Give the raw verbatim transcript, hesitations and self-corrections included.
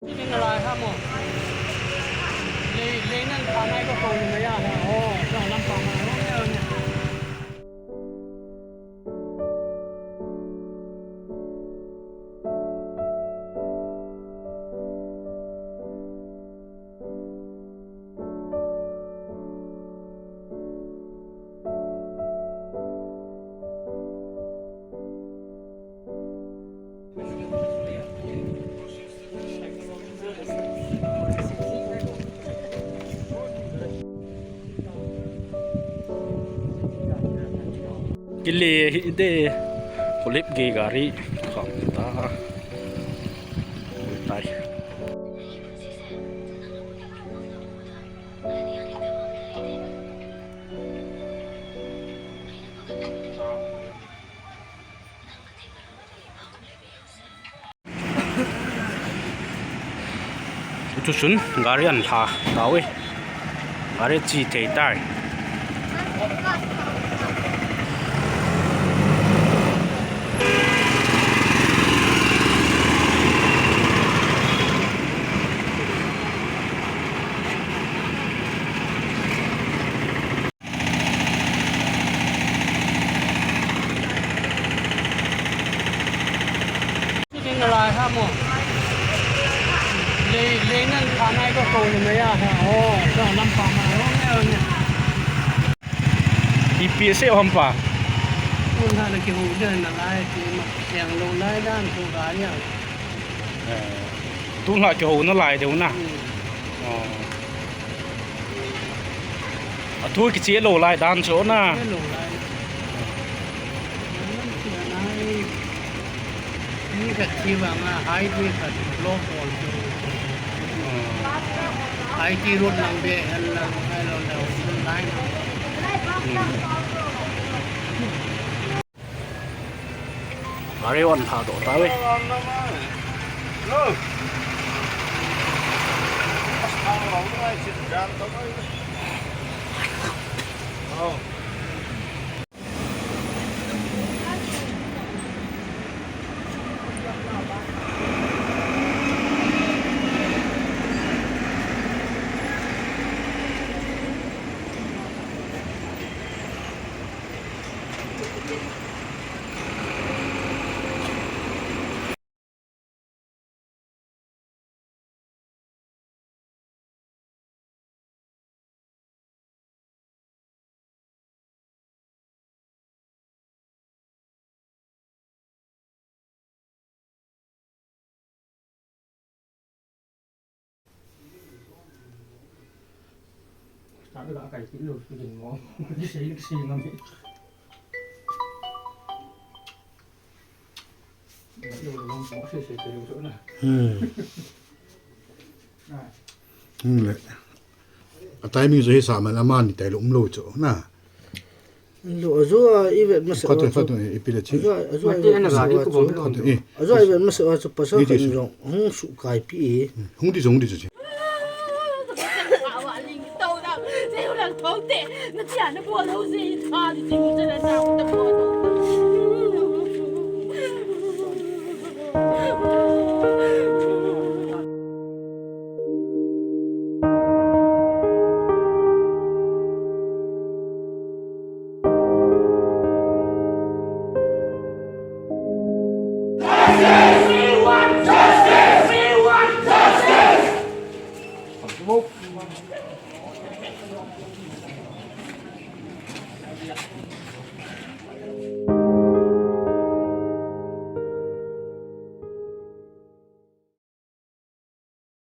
Kin nalai ham o. Lei, lei nan pha nai ka ko ni maya ha. O, ka lam pha nai. Kile hi de, kulip ge gari kham ta. Tai. Tusun gari an lha tau e. Gari chi thei tai. Kin nalai ham o. Lei, lei nan pha nai ka ko ni maya ha. O, ka lam pha nai. O, ne, o, ne. Ipi se ham pa. Tun ha na kihou dan nalai, ki ma, yang lou lai dan tu gari a. Eh, tun ha kihou nalai deu na. Hmm. O. Athu kiche lou lai dan chu na. Kiche lou lai. Ni ka thi vang a highway ka block all chu. Hmm. I T road lang be, el lang, el lang, lang, line. Hmm. Gari an lha doh tau e. Hmm. Hmm, le. A timing chu hi sa man ama ni tai lo um lo chu na. Lo, ajo a i vet masat. Khat, khat, ipi le chi. Ajo a, ajo a i vet masat a chu. Khat, eh. Ajo a i vet masat a chu pasal khat jong hung suhkai pi e. Hmm. Hung di jong, hung di jong.